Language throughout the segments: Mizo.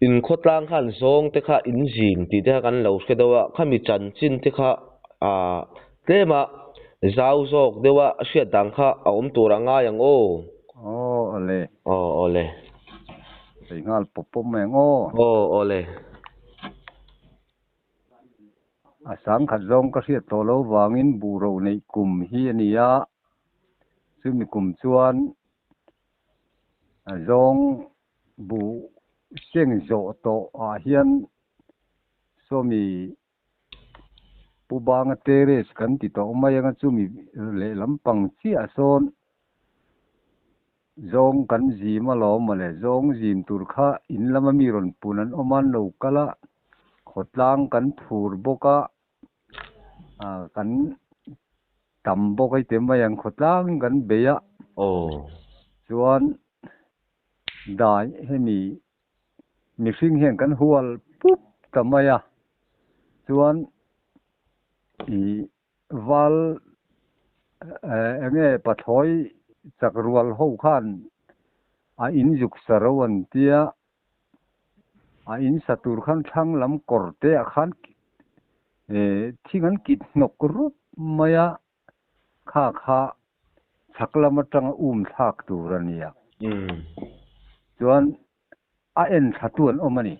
In khawtlang khan zawng te kha in zin tih te kha kan lo hre deuh a, khami chanchin te kha ah tlema zau zawk deuh a hriat dan kha a awm tur a ngai ang aw. Aw awle. Aw awle. Sawi nghal pawp pawp mai ang aw. Aw awle. A sangkhat zawng ka hriat tawh lo vangin buh ro neih kum hi a ni a, chumi kum chuan zawng buh seng zawh tawh ah hian sawmi Pu Banga terrace kan ti tawh mai anga chumi lehlam pang chiah sawn Zawng kan zim alawm mawle, zawng zim tur kha in lama mi rawn pun an awm a, an lo kal a, khawtlang kan phur bawk a, kan tam bawk a i ti mai ang, khawtlangin kan bei a, chuan dai hemi mihring hian kan hual pup ta mai a, chuan ih Val enge pathlawi chak rual ho khan a in zuk sa ro an tia, a in sa tur khan thlang lam kawr te ah khan thing an kit hnawk rup mai a, kha kha chhak lam atanga um thlak tur a nia. Chuan a en thla tu an awm a ni.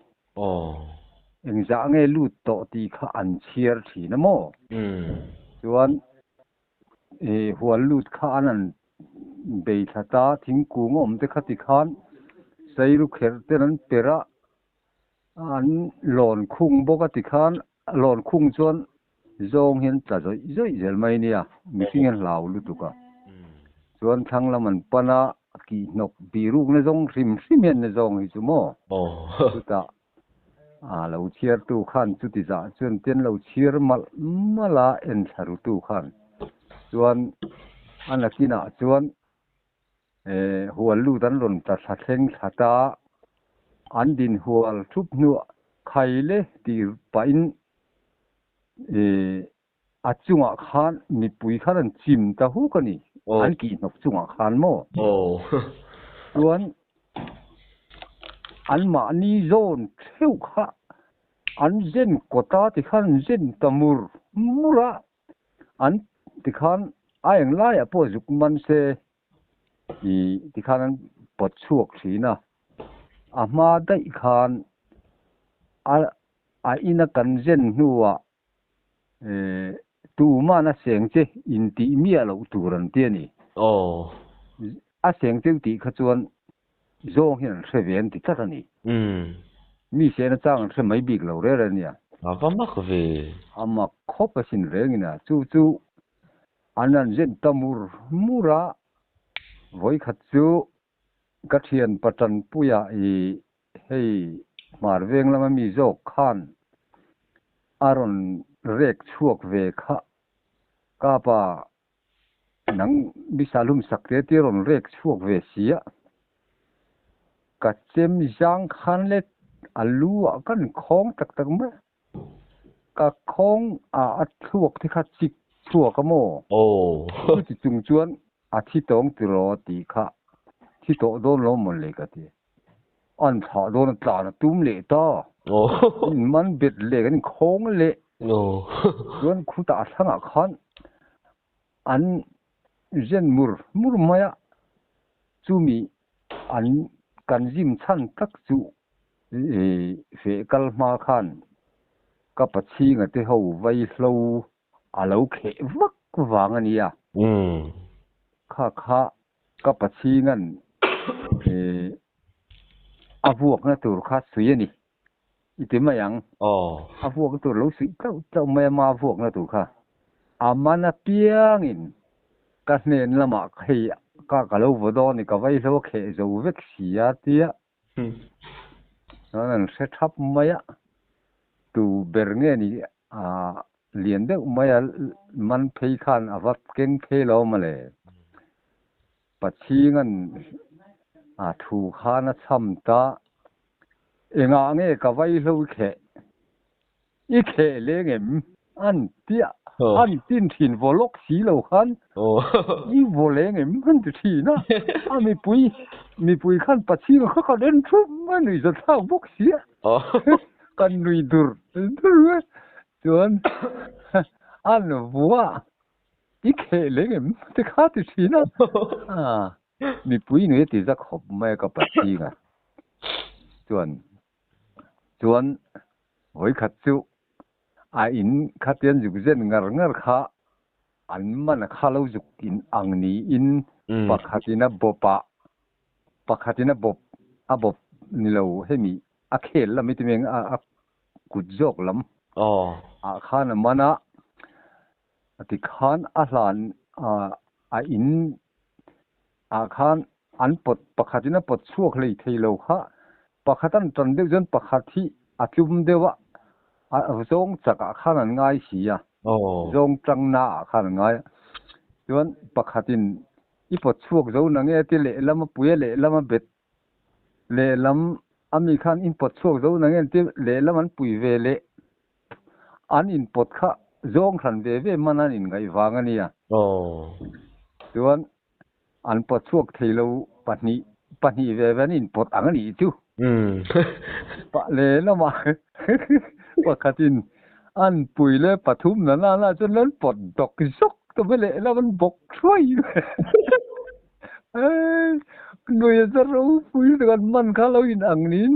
Engzah nge lut tawh tih kha an chhiar thin a maw? Chuan hual lut kha an an bei thla ta, thingkung a awm te kha ti khan sairu kherh ten an per a, an lawn khung bawk a ti khan lawn khung chuan zawng hian tla zawih zawih zel mai nia, mihring hian hlau lutuk a. Chuan thlang lam an pan a, kih hnawk birukna zawng hrim hrim hian na zawng hi chu maw? Chutah a lo chhiartu khan chuti zah chuan tian lo chhiar malh malh a, en thla rutu khan chuan a nakinah chuan hual lut an rawn tla thla thleng thla ta, an din hual thup hnuah khai le tih pahin a chungah khan mipui khan an chim ta huk a ni, an kihhnawk chungah khan maw? Chuan anmahni zawn theuh kha an zen kawta tikhan an zen ta mur mur a, An tikhan a englaiah pawh zuk man se tih tikhan an pawt chhuak thin a, a hma daih khan a a ina kan zen hnuah tuman a seng che intih miah loh tur an ti a ni. A seng cheu tih kha chuan Zawng hian an hre ve an ti tlat a ni. Mi sehna chang an hre mai bik lo rel a nia. A va mak ve. A mak khawp asin rengin a, chu chu an han zen ta mur mur a, vawikhat chu ka thian Patanpuia i hei hmar veng lama mi zawk khan a rawn rek chhuak ve kha kapa Nang misa hlum sak te te rawn rek chhuak ve si a, ka chem zang khan le a lu ah kan khawng tak tak mai a, ka khawng ah a thluak te kha chik chhuak a maw? Chuti chung chuan a thi tawng tiraw tih kha thi tawh dawn lo mawn le ka ti. An thlah dawn a tlan a tum leh ta. In man bet leh kan inkhawng leh. Chuan khutah a thlangah khan an zen mur mur mai a, chumi an kan zim chhan tak chu feh kal hma khan ka pachhinga te ho vaihlo a lo kheh vak vang a nia. Kha kha Ka Pachhinga'n a vuakna tur kha suih a ni. I ti mai ang. A vuakna tur lo suih tlauh tlauh mai a, ma vuakna tur kha. A man apiangin ka hnen lamah hei ka ka lo vaw dawn i, ka vaihlo a kheh zo vek si a tia. Chuan an hre thap mai a, tu ber nge ni lian deuh mai a man phei khan a va keng phei lo mawle. Pachhinga'n a thu khan a chham ta, engah nge ka vaihlo i kheh? I kheh leng em? An tia an tin thin vaw lawk si lo khan i vaw leng em an ti thin a, a mipui mipui khan Pachhinga kha kan en thup mai nui za thlak bawk si a, kan nui dur dur mai chuan an vua i kheh leng em te kha ti thin a, mipui nui a ti za khawp mai a ka Pachhinga chuan chuan vawikhat chu A in khatian zuk zen ngar ngar kha an man a kha lo zuk in ang niin pakhatin a bawp a, pakhatin a bawp a bawp ni lo hemi a khel lam i ti mai ang a kut zawk lam ah khan a man a, tikhan a hlan a in ah khan an pawt pakhatin a pawt chhuak hlei thei lo kha pakhat an tan deuh chuan pakhat hi a tlum deuh a, a zawng chak ah khan an ngai si a, zawng tang na ah khan an ngai a, chuan pakhatin i pawt chhuak zo na nge ti lehlam a pui a lehlam a bet lehlam a mi khan in pawt chhuak zo na nge ti lehlam an pui ve leh an inpawt kha zawng hran ve ve man an inngaih vang a nia. Chuan an pawt chhuak thei lo pahnih pahnih ve ve an inpawt ang a nih chu. Pah leh lamah pakhatin an pui leh pathum na na na chuan an pawt dawk zawk ta mai leh lam an bawk thuai mai. Nui a za ropui lutuk an man kha lo in ang niin.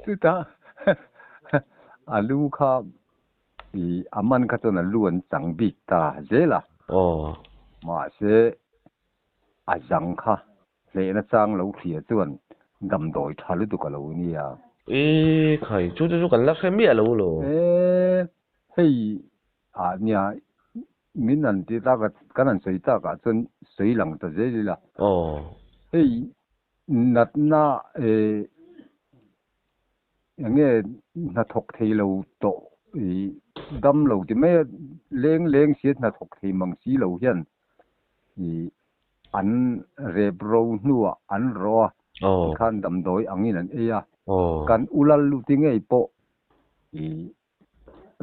Chutah a lu kha i a man kha chuan a lu an chang bik ta zel a. Mahse a zang kha hlehna chang lo hria chuan damdawi tha lutuk a lo nia. E khai, chu chu chu kan la hre miah lo lo. E hei ah nia min an tih tak a kan han sawi tak ah chuan sawi lang ta zel ila. Hei Natna eh eng nge hnathawk thei lo tawh ih dam lo ti mai a, leng leng si a hnathawk thei mang si lo hian ih an rep ro hnuah an rawh a, tikhan damdawi angin an ei a, kan u lal luti ngei pawh ih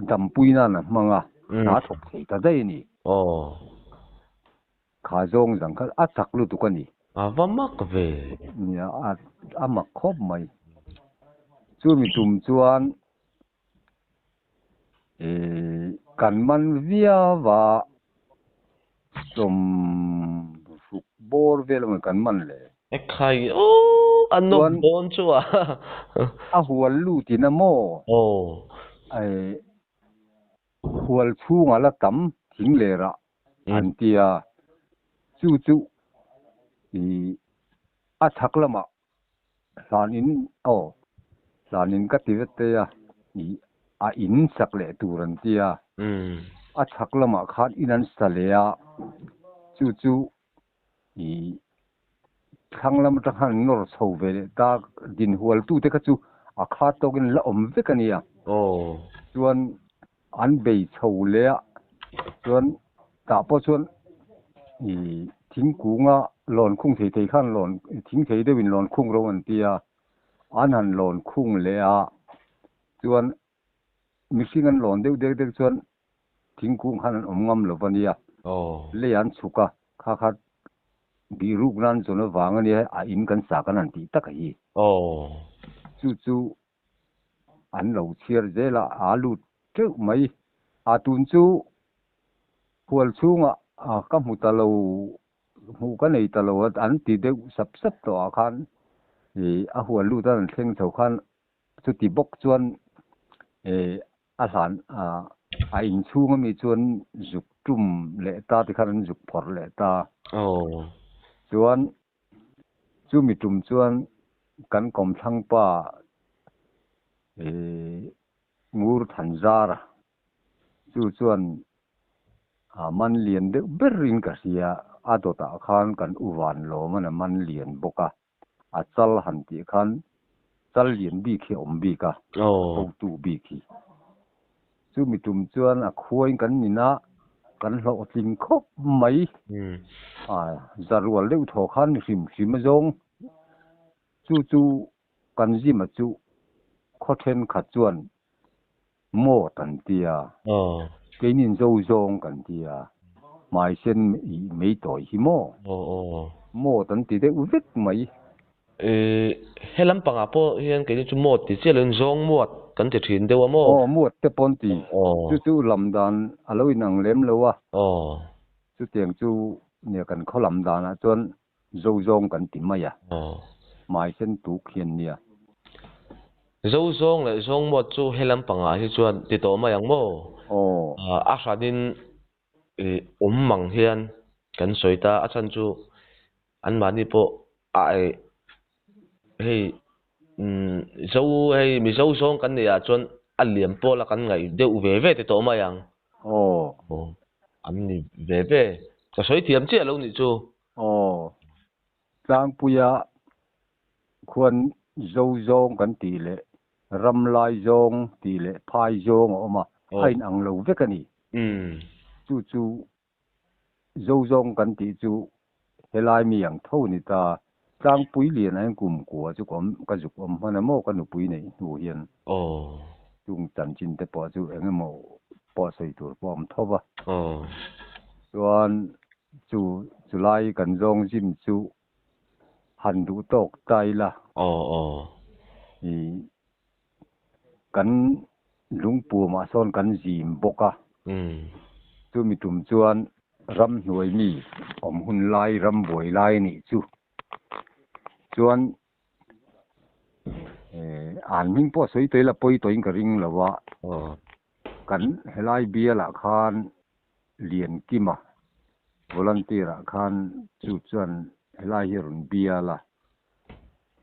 dampui nan a hmang a, hna thawk thei ta daih a ni. Kha zawng zang kha a chak lutuk a ni. A va mak ve. Nia, a mak khawp mai. Chumi tum chuan kan man viau a, sawm ruk bawr vel emaw kan man le. Ekhai aw a nawm dawn chu a. A hual lut in a maw? Hual chhungah la tam thing lerah an ti a, chu chu ih a chhak lamah hlan in aw hlan in ka ti vet te a ih a in sak leh tur an ti a, a chhak lamah khan in an sa leh a, chu chu ih thlang lam atang khan an nawr chho ve leh ta dinhual tute kha chu a khat tawkin la awm vek a nia chuan An bei chho leh a, chuan tah pawh chuan ih thingkunga lawn khung thei thei khan lawn thing thei deuhin lawn khung ro an ti a, an han lawn khung leh a, chuan mihring an lawn deuh dek dek chuan thingkung khan an awm ngam lo va nia, lei an chhuk a, kha kha bihruk nan zawn avang a nia a in kan sa kan han tih tak a hi. Chu chu An lo chhiar zel a, aa lut teuh mai. A tun chu hual chhungah ka hmu ta lo, hmuh ka nei ta lo a, an ti deuh sap sap tawh ah khan ih a hual lut a an thleng chho khan chuti bawk chuan ih a hlan a inchhung ami chuan zuk tum leh ta tikhan an zuk phawrh leh ta. Chuan Chumi tum chuan kan kawmthlang pa ih Ngur Thanzara chu chuan a man lian deuh berin ka hria, a dawtah khan kan u van lawm a man lian bawk a, a chal han tih khan chal lian bik hi a awm bik a, hotu bik hi. Chumi tum chuan a khuain kan nin a, kan hlawhtling khawp mai. A zarual deuh thaw khan hrim hrim a zawng. Chu chu kan zima chu khaw thenkhat chuan Mawt an tia. Keinin zo zawng kan tia. Hmaisen i mei tawi hi maw? Mawt an ti deuh vek mai. He lampangah pawh hian keini chu mawt ti chiah loin zawng muat kan ti thin deuh a maw? Aw, muat te pawh an ti. Chu chu lam dan a lo inang lem lo a. Chutiang chu nia kan khaw lam danah chuan Zo zawng kan ti mai a, hmaisen tuk hian nia. Zo zawng leh zawng muat chu he lampangah hi chuan ti tawh mai ang maw? A hranin awm mang hian kan sawi ta, a chhan chu anmahni pawh a hei zo hei Mizo zawng kan neih ah chuan a liam pawla kan ngaih deuh ve ve ti tawh mai ang. Aw. An ni ve ve. Ka sawi thiam chiah lo nih chu. Aw. Tlangpuia khuan zo zawng kan tih leh ram lai zawng tih leh phai zawng a awm a, a inang lo vek a ni. Chu chu zo zawng kan tih chu helai mi ang tho ni ta. Tlangpui lian a kum kua chu ka awm ka zuk awm hman a maw ka nupui neih hnu hian. Chung chanchin te pawh chu eng emaw pawh sawi tur pawh a awm tho va. Chuan Chu chulai kan zawng zim chu han duh tawk ta ila. Aw aw. I kan lungpuamah sawn kan zim bawk a. Chumi tum chuan ramhnuai mi awm hun lai ram buai lai a nih chu. Chuan an hming pawh sawi tawh ila pawi tawhin ka ring lo a. Kan helai bialah khan Liankima volunteer ah khan chu chuan helai hi a rawn bial a,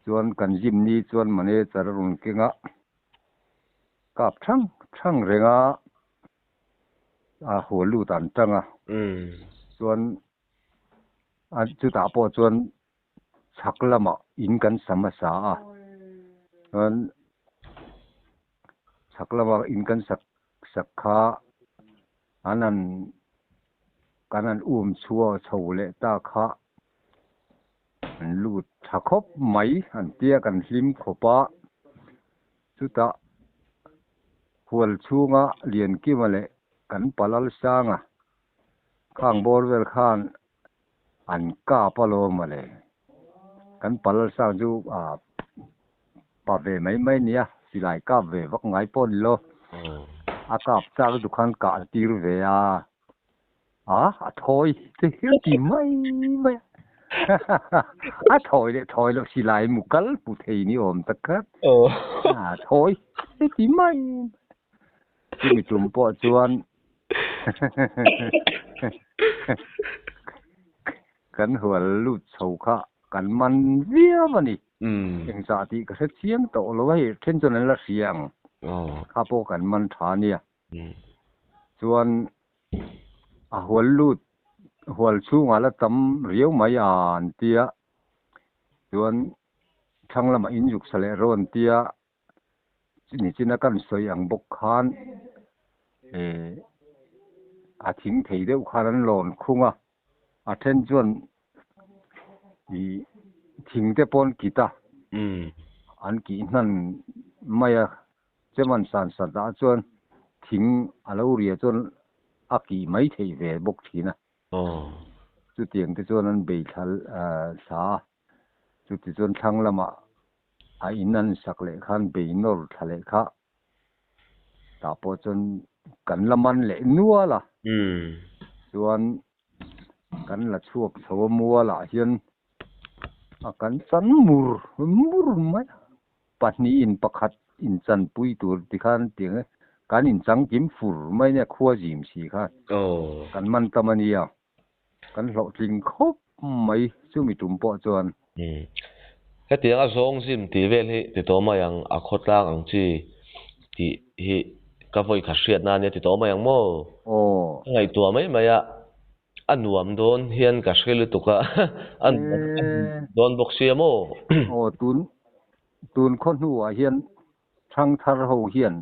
chuan kan gym ni chuan manager a rawn keng a, kap thang thang reng a, a haw lut an tang a, chuan chutah pawh chuan chhak lamah in kan sa hmasa a, chuan chhak lama in kan sak sak kha an han kan han um chhuah chho leh ta kha an lut tha khawp mai an tia kan hlim khawp a, chutah hual chhunga Liankima leh kan Palalsanga khang bawr vel khan An kap a lo mawle. Kan pal sang chu ah pa ve mai mai nia, silai kap ve vak ngai pawh ni lo. A kap chak lutuk khan kah a tir ve a, a a thawi te hial ti mai mai a. A thawi leh thawi loh silai mu kal hmu thei ni awm tak khat. A thawi te ti mai mai. Chumi tum pawh chuan kan hual lut chho kha kan man viau a ni. Engzah tih ka hre chiang tawh lo a hei, then chuan an la hria ang. Kha pawh kan man tha a nia. Chuan a hual lut, hual chhungah la tam riau mai a an tia. Chuan thlang lamah in zuk sa leh rawn tia. Nichina kan sawi ang bawk khan eh a thing thei deuh khan an lawn khung a, a then chuan ih thing te pawh an kit a, an kih hnan mai a, cheman san sat ah chuan thing a lo ria chuan a kih mai theih ve bawk thin a, chutiang te chuan an bei thla a, chutichuan thlang lamah A in an sak leh khan bei nawr thla leh kha tah pawh chuan kan la man leh nual a, chuan kan la chhuak chho a mualah hian a kan chan mur mur mai a, pahnih in pakhat in chanpui tur tikhan tiang e kan in changkim fur mai nia khua zim si khan kan man tam a nia. Kan hlawhtling khawp mai chumi tum pawh chuan. Umm. Hetiang a zawng zim tih vel hi ti tawh mai ang, a khawtlang ang chi tih hi ka vawi khat hriat na ania ti tawh mai ang maw? Aw. Ka ngaihtuah mai mai a, a nuam dawn hian ka hre lutuk a, a nuam dawn bawk sia maw? Aw, tun tun khaw hnuah hian thangthar ho hian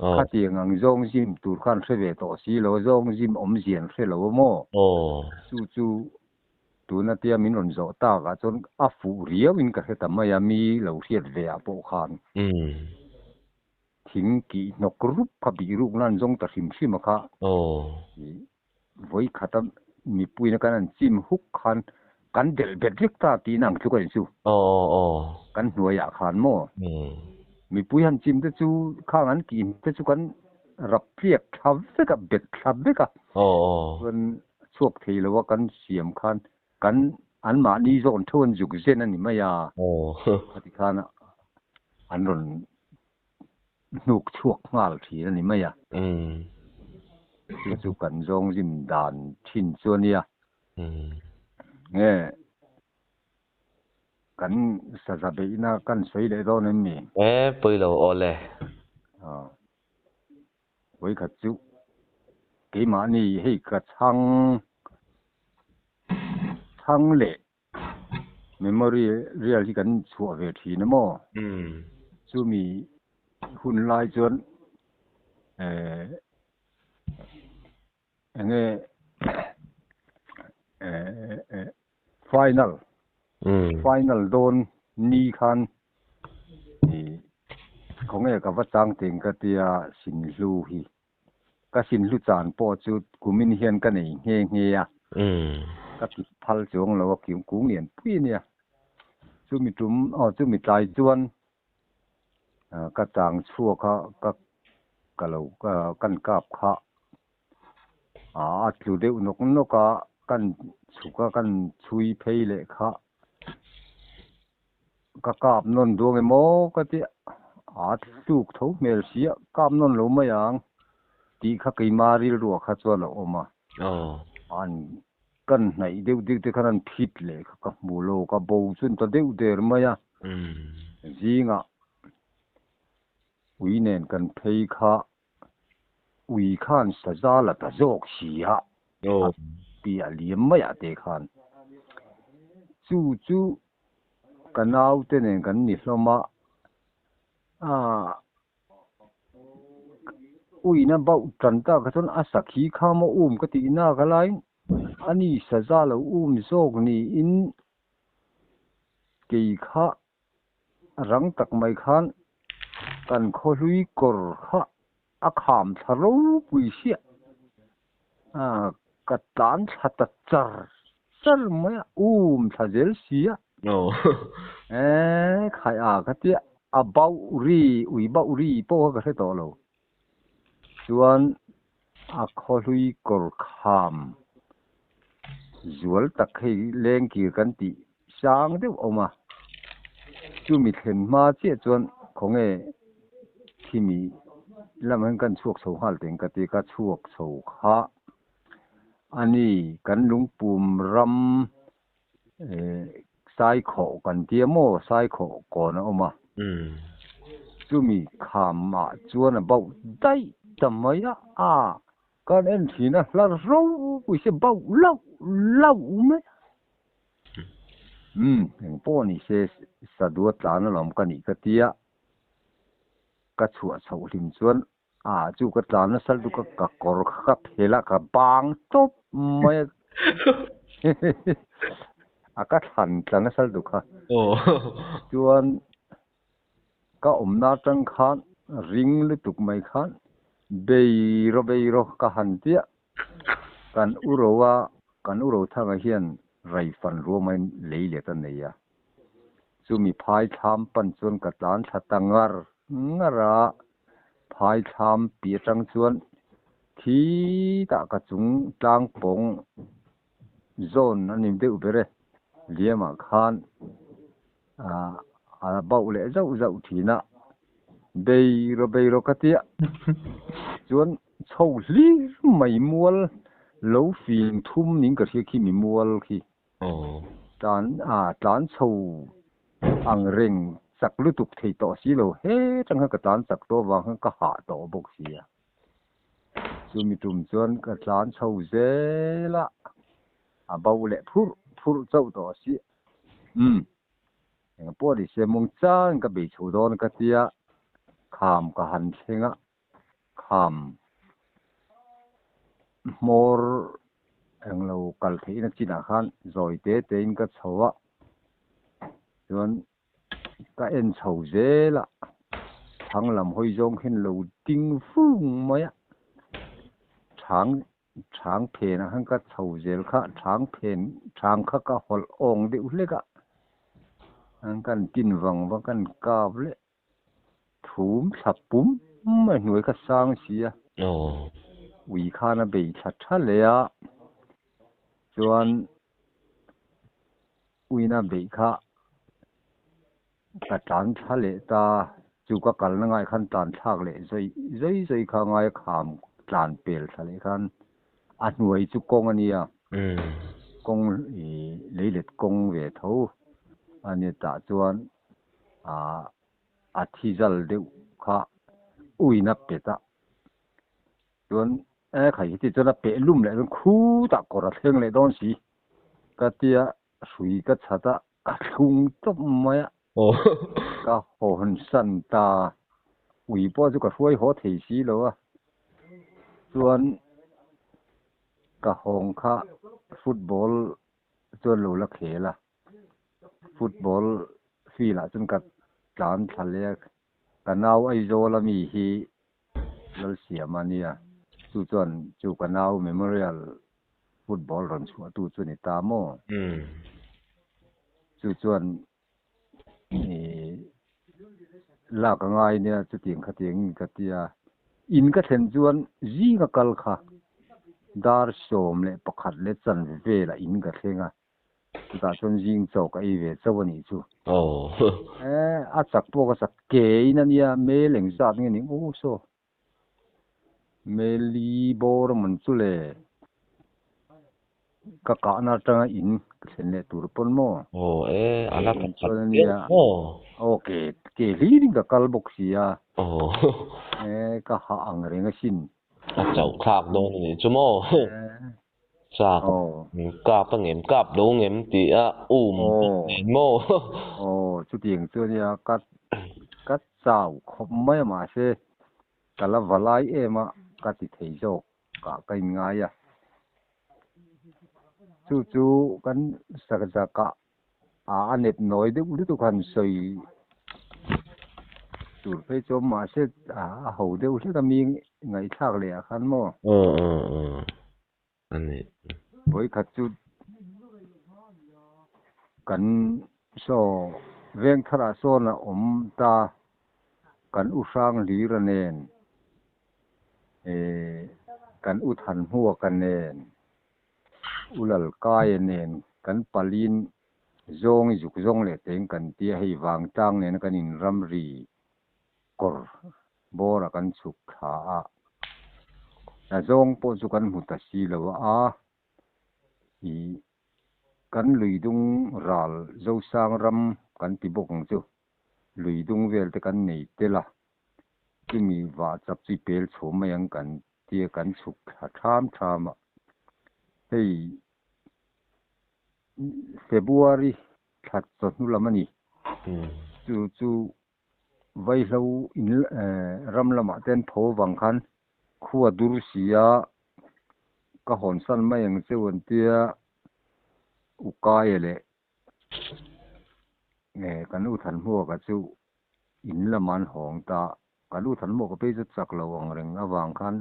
Khatiang ang zawng zim tur khan hre ve tawh si lo, zawng zim awmzia an hre lo a maw? Chu chu tuna tia min rawn zawh takah chuan a fuh riauin ka hre ta mai a, mi lo hriat ve ah pawh khan. Thing kih hnawk rup kha bih ruk nan zawng ta hrim hrim a kha. Vawi khata mipuina kan an chim huk khan kan delh bet vek ta tih ang tluk a ni chu. Kan hnuaiah khan maw? Mipui han chim te chu khang an kih te chu kan rap tliak thla vek a, bet thla vek a. Chuan chhuak thei lo a kan siam khan kan anmahni zawn theuh an zuk zen a ni mai a. Khati khan an rawn hnuk chhuak nghal thin a ni mai a. Chu chu kan zawng zim dan thin chu a nia. Nge kan saza beihna kan sawi leh dawn em ni? E, pawi lo aw le. Vawikhat chu keimahni hei ka chhang chhang leh Memory real hi kan chhuah ve thin a maw? Chumi hun lai chuan eh enge eh final final dawn ni khan ih khawnge ka va chang teng ka tia Sinhlu hi. Ka sinhlu chan pawh chu kumin hian ka nei nghe nghe a, ka kip phal chuang lo a, kung lian pui a nia. Chumi tum, aw chumi tlai chuan ka chang chhuak a, ka ka lo kan kap kha a tlu deuh nawk nawk a, kan chhuk a, kan chhui phei leh kha. Ka kap nawn duang emaw ka ti a tluk tho hmel si a, kap nawn lo mai ang tih kha keima rilruah kha chuan a awm a. An kan hnaih deuh deuh te khan an phit leh kha ka hmu lo, ka bo chun ta deuh der mai a. Zingah ui nen kan phei kha ui khan saza la ta zawk si a, a piah liam maiah te khan. Chu chu ka naute nen kan ni hlawm a, aah uina bauh tan tak kha chuan a sakhi kha maw um ka tih nak a laiin ani saza lo um zawk niin kei kha rang tak mai khan kan khawhlui kawr kha a kham thla ropui hriah a ka tlan thla ta char char mai a um thla zel si a e khai a ka tia a bauh ri ui bauh ri pawh kha ka hre tawh lo chuan a khawhlui kawr kham zual tak hei lengkir kan tih sang deuh a awm a, chumi thlen hma chiah chuan khawnge khimi lamah hian kan chhuak chho nghal teng ka ti ka chhuak chho kha a ni kan lungpum ram eh saikhawh kan tia maw saikhawh kawn a awm a chumi khamah chuan a bauh daih ta mai a a kan en thin a hla ropui se bauh lauh lauh mai a. Umm, eng pawh ni se Sadua tlan alawm ka nih ka tia, ka chhuah chhoh hlim chuan a chu ka tlan nasa lutuk a, ka kawr kha ka phel a, ka bang tawp mai a, a ka thlan tla nasa lutuk kha. Chuan ka awmna atang khan ring lutuk mai khan bei rawh bei rawh ka han tia, Kan u ro a, kan u ro thanga hian raifan ruamain lei let a nei a. Chumi phai thlam pan chuan ka tlan thla ta ngar ngar a, phai thlam pi atang chuan khitah ka chung tlang pawng zawn a ni deuh ber e, liamah khan a bauh leh zauh zauh thin a, bei rawh bei rawh ka tia chuan chho hlir mai mual lo fing thum ning ka hria khi mi mual khi tlan a tlan chho ang reng chak lutuk thei tawh si lo he tang khan ka tlan chak tawh avang khan ka hah tawh bawk si a chumi tum chuan ka tlan chho zel a a bo leh phurh phurh chauh tawh si. Umm. Eng pawh ni se mawng chang ka bei chho dawn ka tia kham ka han thleng a, kham hmawr eng lo kal theihna chinah khan zawi te tein ka chho a, chuan ka en chho zel a. Thlang lam hawi zawng hian lo ding vung mai a. Chhang chhang phen ah khan ka chho zel kha chhang phen chhang kha ka hawlh awng deuh hlek a. An kan tin vang vang kan kap leh thum thla pum mai hnuai kha sang si a. Ui khan a bei thla tha leh a. Chuan uina beih kha ka tlan thla leh ta. Chu ka kalna ngai khan tlan thlak leh zai zai zai kha ngai a kham tlan pel thla leh khan a hnuai chu kawng a nia. Kawng ih leilet kawng ve tho a nia tah chuan ah a thi zal deuh kha uina pet a. Chuan e khai heti chuan a peh lum leh chuan khutah kawr a thleng leh dawn si ka tia hrui ka chhat a ka thlung tawp mai a. Ka hawn san ta ui pawh chu ka hruai haw thei si lo a. Chuan ka hawng kha football chuan lo la khel a. Football field ah chuan ka tlan thla leh a. Ka nau Aizawl ami hi Lalsiama a nia. Chu chuan chu ka nau memorial football rawn chhuah tu chu a ni ta maw? Chu chuan lak a ngai nia chutiang khatiang ka ti a. In ka thlen chuan zinga kal kha dar 11 leh chanve velah in ka thleng a. Chutah chuan zing chaw ka ei ve chauh a nih chu. A chak pawh ka chak ke in a nia mel eng zat nge ning aw saw. Mel li bawr a mawn chu le. Ka kahna atanga in ka thlen leh tur pawn maw? Aw e, a la khat khat viau maw? Aw ke ke hlir in ka kal bawk si a. Aw. E ka hah ang reng asin. A chauh thlak dawn a nih chu maw? Chak kap a ngem kap lo ngem tih a um nen maw? Aw chutiang chu a nia ka ka chau khawp mai a mahse ka la va lai em a ka ti thei zawk kah ka in ngai a. Chu chu kan sakzakah a nep nawi deuh lutuk han sawi tur phei chu mahse a ho deuh hlek a mi ngaihthlak leh ah khan maw? Aw aw aw a ni. Vawikhat chu kan saw veng tharah sawn a awm ta kan u hrang hlira nen kan u Thanhmuaka nen U Lalkaia nen kan palin zawng i zuk zawng leh teng kan tia hei vangtlang nena kan in ramri kawr bawr a kan chhuk thla a, a zawng pawh chu kan hmu ta si lo a, i kan luidung ral Zosang ram kan ti bawk ang chu, luidung vel te kan nei tel a, chumi vah chap chu i pel chho mai ang kan tia kan chhuk thla tham tham a, hei February thla chawhnu lam a ni. Chu chu Vaihlo in ram lamah te an tho vang khan khua dur si a, ka hawnsan mai ang cheu an tia Ukaia leh Kan u Thanhmuaka chu in lamah an hawng ta. Kan u Thanhmuaka phei chu chak lo ang reng avang khan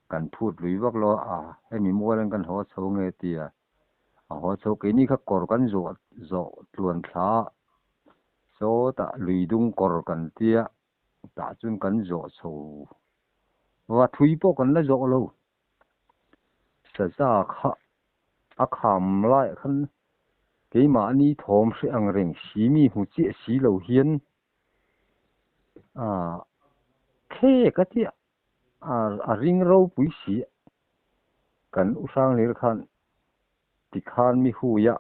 kan phut lui vak lo a, hemi mualin kan haw chho nge tia a haw chho. Keini kha kawr kan zawh zawh tluan thla a, sawtah lui dung kawr kan tia tah chuan kan zawh chho va, thui pawh kan la zawh lo. Saza kha a kham laiah khan keimahni thawm hreh ang reng si mi hmu chiah si lo hian ah thlek a tia a ring ropui si kan u Hranghlir khan tikhan mi huia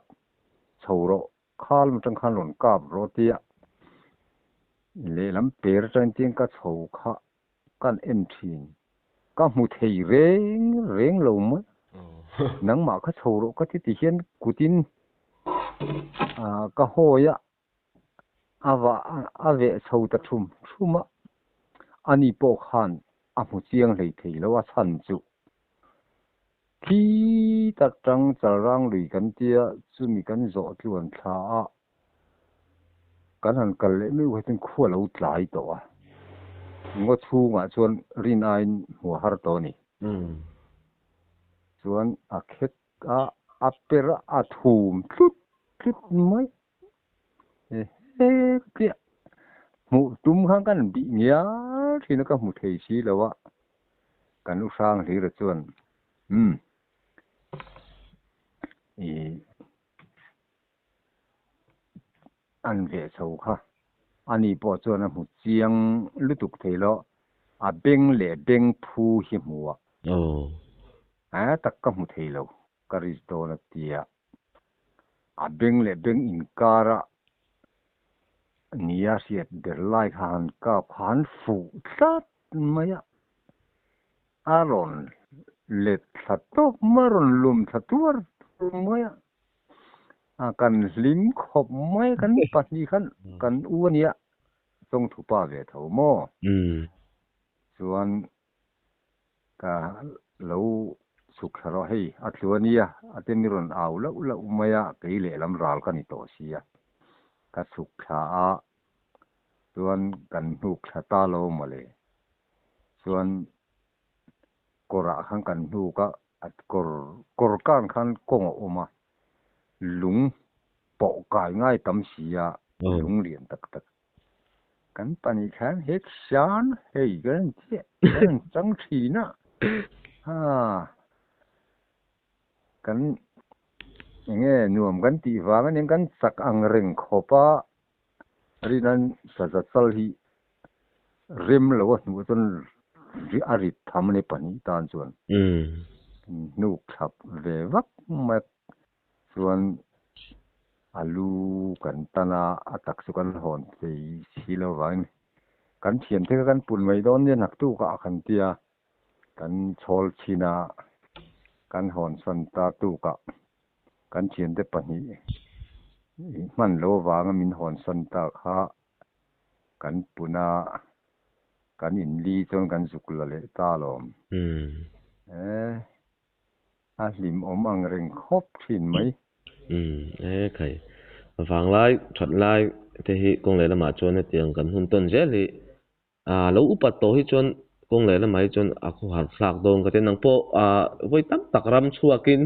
chho rawh khal atang khan rawn kap rawh tia lehlam per atangin tiang ka chho kha kan en thin. Ka hmu thei reng reng lo mai. Nangmah kha chho rawh ka ti ti hian kutin ka hawi a, a vah a veh chho ta thum thum a. Ani pawh khan a hmu chiang hlei thei lo a chhan chu. Khi ta tang chalrang lui kan tia chumi kan zawh tluan thla a. Kan han kal leh meuh hi chuan khua lo tlai tawh a. Ngaw chhungah chuan rin aiin hmu a har tawh a ni. Chuan a khek a, a per a, a thum tlut tlut mai. He chiah hmuh tum khan kan bih ngial thin a, ka hmu thei si lo a. Kan u hrang hlir a chuan, Umm, ih. An veh chho kha. Ani pawh chuan a hmu chiang lutuk thei lo, a beng leh beng phu hi hmu a. A tak ka hmu thei lo, ka risk dawn a ti a. A beng leh beng inkar a nia hriat ber lai kha han kap kha han fuh tlat mai a. A rawn let thla tawp mai, a rawn lum thla tuar tuar mai a. A kan hlim khawp mai kan pahnih khan kan u a nia chawngthu pa ve tho maw? Chuan ka lo chhuk thla rawh hei a tlu a nia a te mi rawn au lauh lauh mai a kei lehlam ral ka ni tawh sia ka chhuk thla a chuan kan hnuk thla ta lo mawle chuan kawrah khan kan hnuk a A kawr kawr kang khan kawng a awm a, lung pawh kai ngai tam si a, lung lian tak tak. Kan pahnih khan he khian hei kan rawn chiah kan rawn chang thin a, ha kan eng nge nuam kan tih vang aniang kan chak ang reng khawp a, rinan saza chal hi rem lo a hnuh chuan a rit tham a ni pahnih tan chuan hnuk thlap ve vak mai chuan a lu kan tan a, a tak chu kan hawn thei si lo vangin kan thiam te kha kan pun mai dawn nia naktuk ah kan tia kan chhawl chhin a kan hawn sawn ta tuk ah kan thiante pahnih hman lo avanga min hawn sawn ta kha kan pun a, kan inli chuan kan zuk la leh ta alawm. E, a hlimawm ang reng khawp thin mai. Umm, e khai. Vanglai, that lai te hi kawng leh lamah chuan hetiang kan hun tawn zel hi a lo upat tawh hi chuan kawng leh lamah hi chuan a khawhar thlak dawn ka ti. Nang pawh vawi tam tak ram chhuakin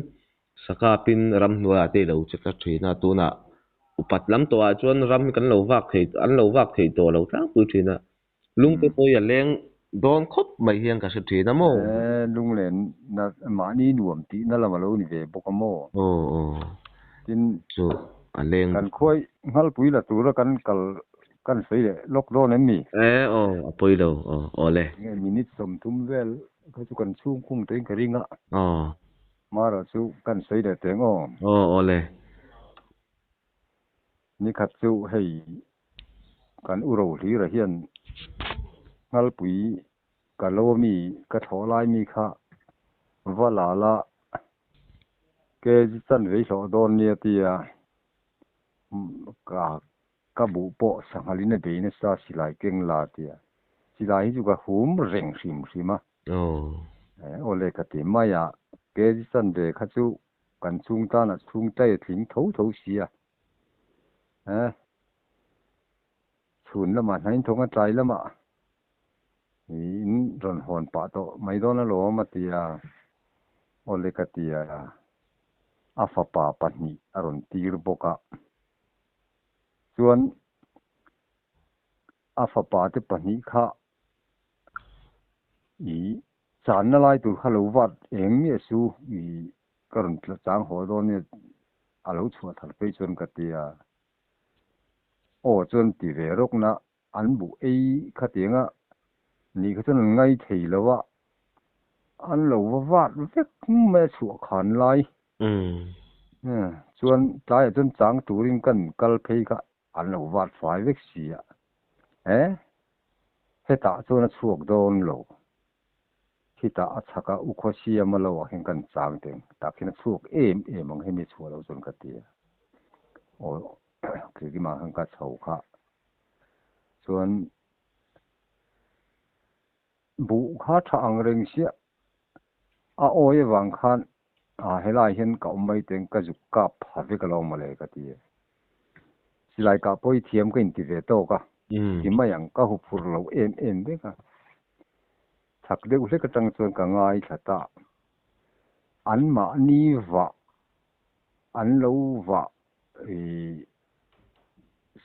Sakapin ramhnuaiah te i lo che tlat thin a, tunah upat lam tawhah chuan ram hi kan lo vak thei an lo vak thei tawh lo tlangpui thin a, lungte pawh hi a leng dawn khawp mai hian ka hre thin a maw? E, lunglen na mahni nuam tihna lam a lo ni ve bawk a maw? Aw aw, Tin, chu a leng. Kan khuai nghalpui la tura kan kal kan sawi leh lawk dawn em ni? E aw, a pawi lo, aw aw le. Nge minute 30 vel kha chu kan chhungkhung tawhin ka ring a. Aw. Mara chu kan sawi leh teng aw. Aw aw le. Nikhat chu hei kan u ro hlira hian nghalpui ka lo ami ka thlawh lai mi kha va la la kg chan vei hlawh dawn nia tia ka ka buh pawh sanghalin a bei nasa silai keng la tia silai hi chu ka hum reng hrim hrim a. Aw le ka ti mai a, kg chanve kha chu kan chhung tanah chhung tlai a tling tho tho si a. Chhun lamah hnain thawng a tlai lamah in rawn hawn pah tawh mai dawn alawm a ti a. Aw le ka ti a, a fapa pahnih a rawn tir bawk a. Chuan a fapa te pahnih kha I channa lai tur kha lo vat eng miah su i ka rawn chang haw dawn nia a lo chhuah thar phei chuan ka ti a. Aw chuan ti ve rawkna an buh ei khatianga nih kha chuan an ngai thei lo a, an lo va vat vek mai a chhuah khan lai. Chuan tlaiah chuan chang turin kan kal phei kha An lo vat fai vek si a, e, hetah chuan a chhuak dawn lo. Khitah a chhak a, u khaw siam a lo ah hian kan chang teng tah khian a chhuak em em ang hemi chhuah lo chuan ka ti a. Aw, Kirkimah khan ka chho kha. Chuan buh kha tha ang reng sia a awi avang khan a helai hian ka awm mai teng ka zuk kap pha vek alo mawle ka ti e. Silai kah pawh i thiam ka inti ve tawk a, ti mai ang ka huphur lo em em vek a. Chhak deuh hlek atang chuan ka ngaithla ta. An mahni vah an lo vah ih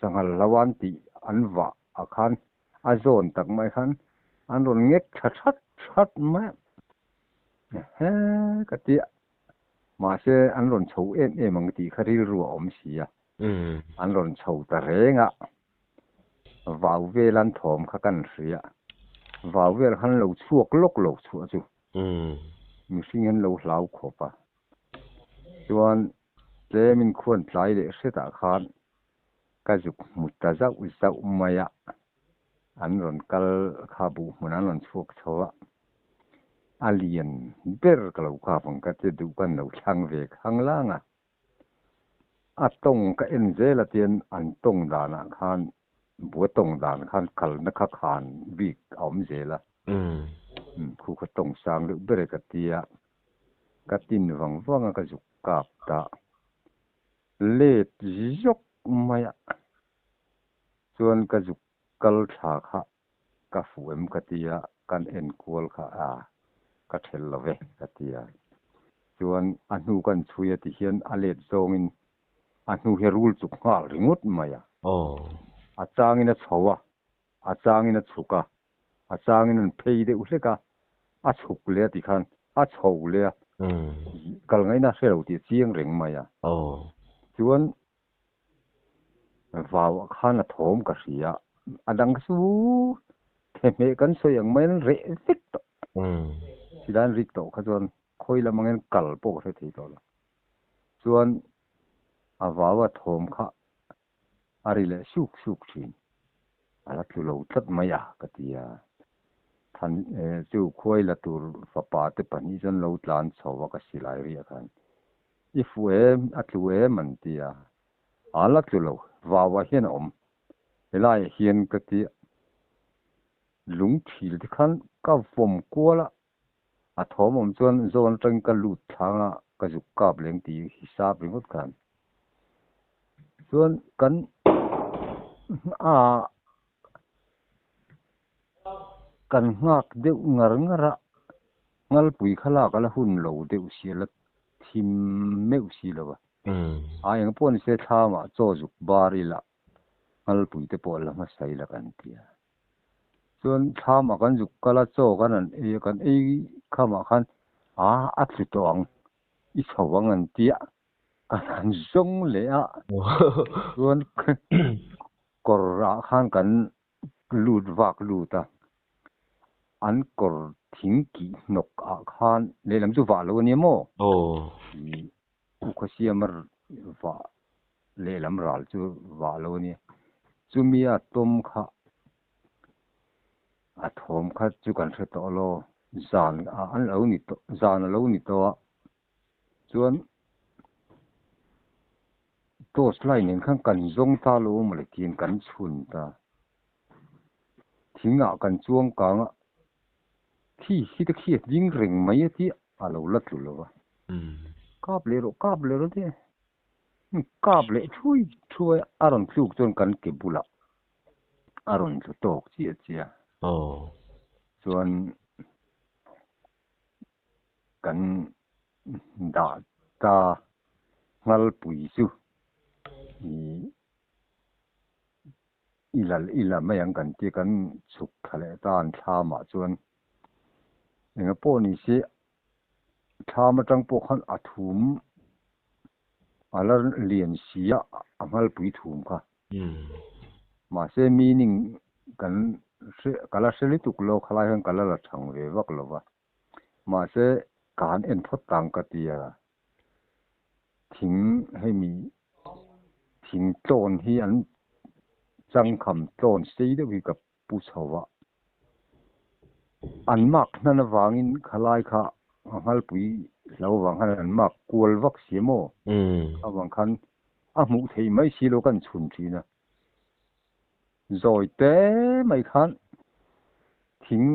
sanghal lo an tih an vah ah khan a zawn tak mai khan an rawn ngek tha that that mai a. Ehe ka ti a. Mahse an rawn chho em em ang tih kha rilru a awm si a. An rawn chho ta reng a. Vau vel an thawm kha kan hria. Vau vel khan lo chhuak lawk lo chhuah chu. Mihring an lo hlau khawp a. Chuan tlemin khuan tlai leh hretah khan ka zuk hmu ta zauh zauh mai a. An rawn kal kha buh hmun an rawn chhuak chho a. A lian ber ka lo kap ang ka ti duh kan lo thlang ve khang lang a. A tawng ka en zel a tian an tawng danah khan bua tawng dan khan kalna kha khan bik a awm zel a. Khu kha tawng sang deuh ber e ka ti a. Ka tin vang vang a ka zuk kap ta let zawk mai a. Chuan ka zuk kal thla kha ka fuh em ka ti a, kan en kual kha a ka thelh lo ve ka ti a. Chuan a hnu kan chhui a ti hian a let zawngin a hnu hi a rul chuk nghal ringawt mai a. A changin a chho a, a changin a chhuk a, a changin an phei deuh hlek a, a chhuk leh a ti khan a chho leh a, kal ngaihna a hre lo tih a chiang reng mai a. Chuan Vau ah khan a thawm ka hria. A dang chu thehmeh kan sawi ang mai an reh vek tawh. Silai an rik tawh kha chuan khawi lam angin kal pawh ka hre thei tawh lo. Chuan a vau a thawm kha a ri leh suk suk thin. A la tlu lo tlat mai a ka ti a. Than chu khuai la tur fapa te pahnih chuan lo tlan chho a ka silai riah khan. I fuh em, a tlu em an ti a. A la tlu lo, vauah hian a awm. Helaiah hian ka ti a, lung thil te khan ka vawm kual a, a thawm awm chuan zawn atangin ka lut thlang a, ka zuk kap leng tih hisap ringawt khan. Chuan kan a kan nghak deuh ngar ngar a, Ngalpui kha lak a la hun lo deuh si a la thim meuh si lo a. A eng pawh ni se thlamah chaw zuk bar ila ngalpui te pawh la hmasa ila kan ti a. Chuan thlamah kan zuk kal a chaw kan han ei a kan ei khamah khan a a tlu tawh ang i chho ang an ti a kan han zawng leh a. Chuan kawr ah khan kan lut vak lut a, an kawr thing kih hnawk ah khan lehlam chu vah lo a nia maw? Ih u Khawsiama vah lehlam ral chu vah lo a nia. Chumi a tawm kha a thawm kha chu kan hre tawh lo, zan ah an lo ni tawh zan a lo ni tawh a, Chuan torch light nen khan kan zawng ta lo a mawle tiin kan chhun ta. Thing ah kan chuang kang a, khi khi te khi a ding reng mai a tia a lo la tlu lo va. Kap leh rawh kap leh rawh tia kap leh thui thuai a, a rawn tluk chuan kan ke bulah a rawn tlu tawk chiah chiah a. Chuan Kan dah ta Nghalpui chu i lal i la mai ang kan ti a, kan chhuk thla leh ta an thlamah chuan enga pawh ni se thlam atang pawh khan a thum a la lian si a, a Nghalpui thum kha. Mahse meaning kan hre ka la hre lutuk lo khalai hian ka la la thang ve vak lo va. Mahse ka han en phawt tang ka ti a, thing hemi thing tlawn hi an changkham tlawn sei deuh hi ka pu chho a. An mark hnan avangin khalai kha a nghalpui hlo avang khan an mark kual vak si a maw? Avang khan a hmuh theih mai si lo kan chhun thin a. Zawi te mai khan thing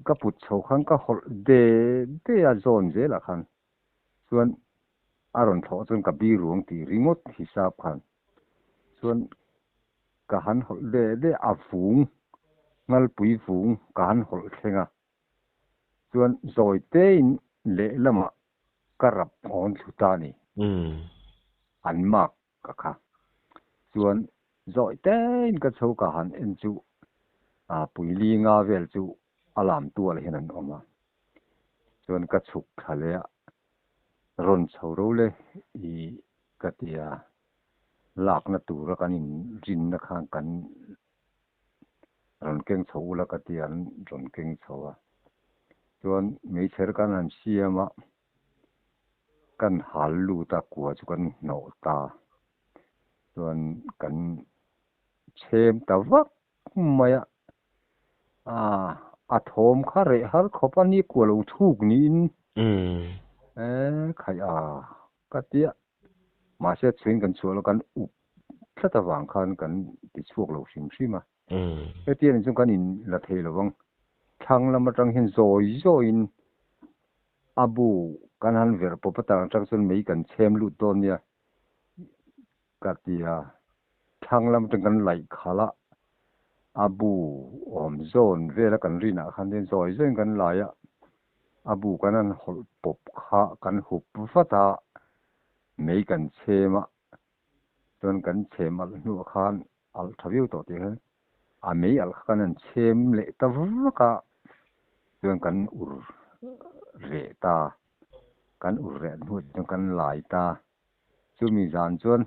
ka put chho khan ka hawlh de de a zawn zelah khan chuan a rawn thlawh chuan ka bi ruang tih ringawt hisap khan chuan ka han hawlh de de a vung, ngalpui vung ka han hawlh thleng a. Chuan zawi tein lehlamah ka rap hawn thlu ta a ni. An mark ka kha. Chuan zawi tein ka chho ka han en chu puili nga vel chu a lam tual hian an awm a. Chuan ka chhuk thla leh a, rawn chho ro le i ka ti a, lakna tura kan inrinna khan kan rawn keng chho ula ka ti a, an rawn keng chho a. Chuan meichher kan han siam a, kan hal lut a, kua chu kan hnawh ta. Chuan kan chhem ta vak mai a, a thawm kha reh har khawp a ni kua lo thuk niin e khaih a ka ti a. Mahse chhuin kan chhuah lo kan up tlat avang khan kan ti chhuak lo hrim hrim a. Hetiang in chuan kan in la thei lo vang. Thlang lam atang hian zawi zawiin a bu kan han verh pawp atang atang chuan mei kan chhem lut dawn nia ka ti a. Thlang lam atang kan laih khalh a, a bu awm zawn vela kan rinah khan chuan zawi zawiin kan lai a, a bu kan han hawlh pawp kha kan hup vat a, mei kan chhem a, chuan kan chhem alh hnuah khan alh tha viau tawh tih khan a mei alh kha kan han chhem leh ta vak a, chuan kan ur reh ta, kan ur reh hnuah chuan kan lai ta, chumi zan chuan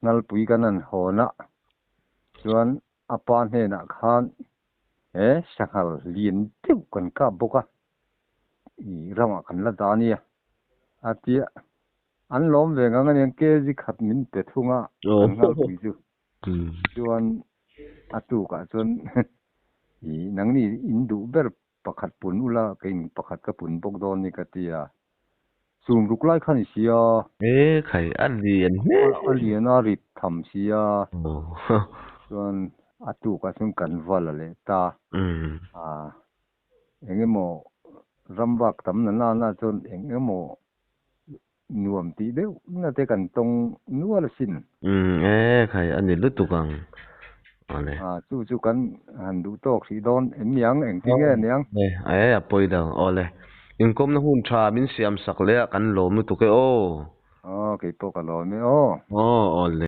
Ngalpui kan han hawn a, chuan a pa hnenah khan he sanghal lian deuh kan kap bawk a, i ramah kan la dah a nia a ti a, an lawm ve ngang a nia kg khat min pe thung a kan ngalpui chu, chuan a tukah chuan i nangni in duh ber Pakhat pun ula keiin pakhat ka pun bawk dawn ni ka ti a, chum ruk lai kha ni sia. E khai, a lian hle. A lian a rit tham sia. Chuan a tukah chuan kan va la leh ta. A eng emaw ram bak tam na nana chuan eng emaw nuam tih deuh na te kan tawng nual asin. Umm e khai a ni lutuk ang awle. A chu chu kan han duh tawk hrih dawn em niang engtin nge niang. E e a pawi dang awle. Inkawmna hun tha min siam sak leh a kan lawm lutuk e aw. Aw keipawh ka lawm e aw. Aw awle.